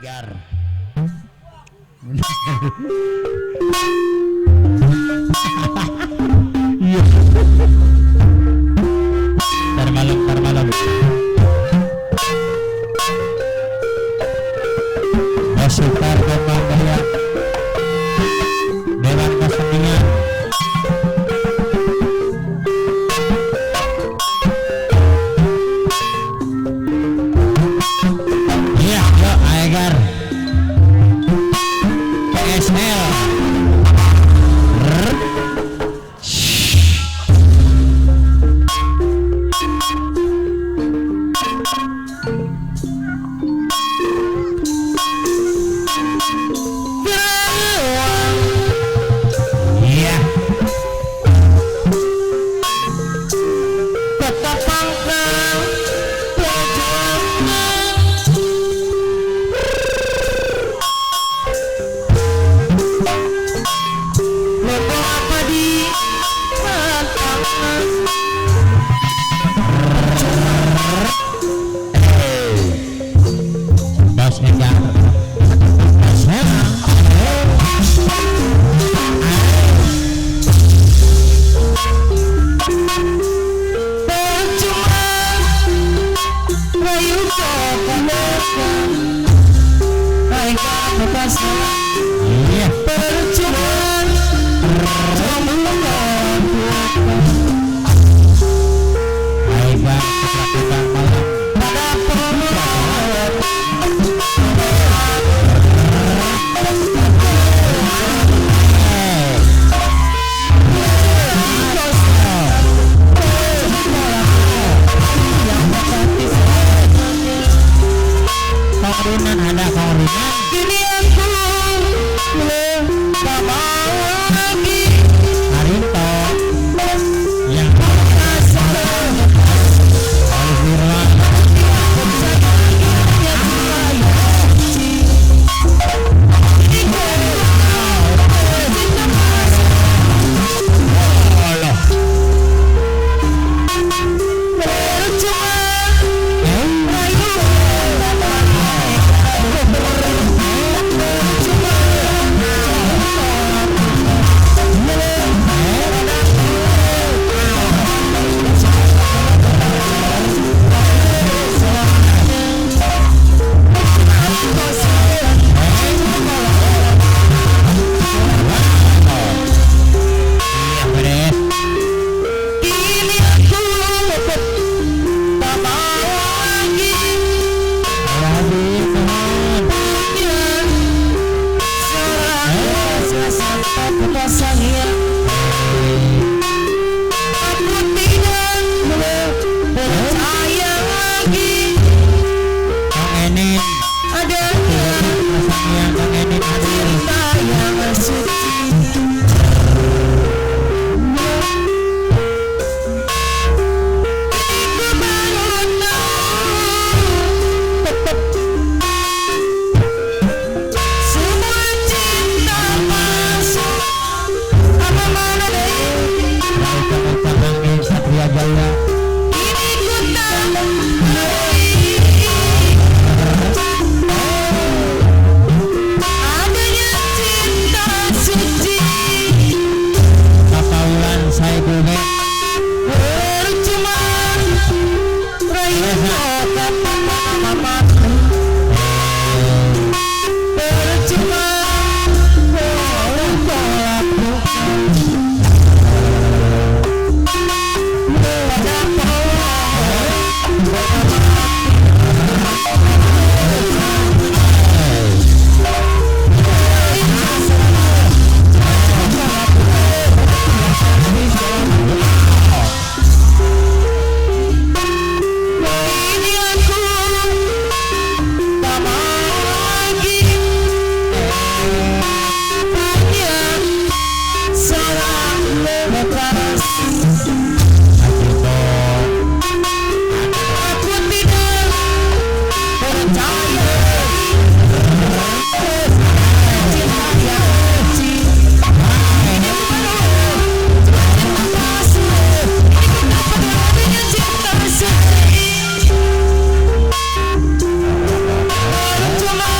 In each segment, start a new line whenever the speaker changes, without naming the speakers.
Egar. Iya. Ntar malam, ntar malam. Masukar Komandaya Dewan Kesenian. Iya, yo Egar. PSL. Iya.
Tetap pangkal perjuangan. Lebo apa di tangan.
Bos Egar. PSL.
Percuma rayu kau
Iya.
Percuma
Egar ketakutan malam. Kongrinan ada kongrinan.
Kini aku tak mau lagi.
Harinto yang Alfirwan. Allah. Iya beres.
Kini aku tak mau lagi.
Lagi teman.
Aku tidak percaya lagi.
Kang Enin.
Adanya
Kesenian Kang Enin hadir.
cinta yang suci. Ku baru tahu semua cinta palsu. Apa mana deh?
Raika Angin Satria Jaya.
Ini ku tak ngerti. Adanya cinta suci.
Papaulan Saibube.
Percuma rayu kata Percuma kau lakukan. Ini aku tak mau lagi punya seorang kekasih. Aku tidak percaya cinta yang suci. Cinta palsu. Ini cinta suci. Percuma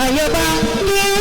Ayo bangkit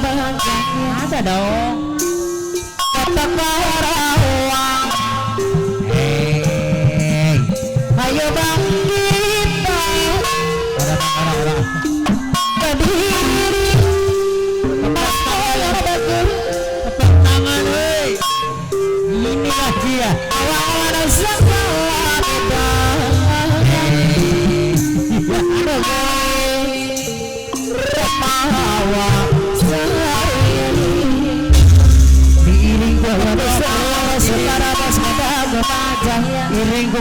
berdiri.
Ada dong. Hey.
Ayo bangkit berdiri.
Tepuk tangan, woi. Inilah dia. Iring ku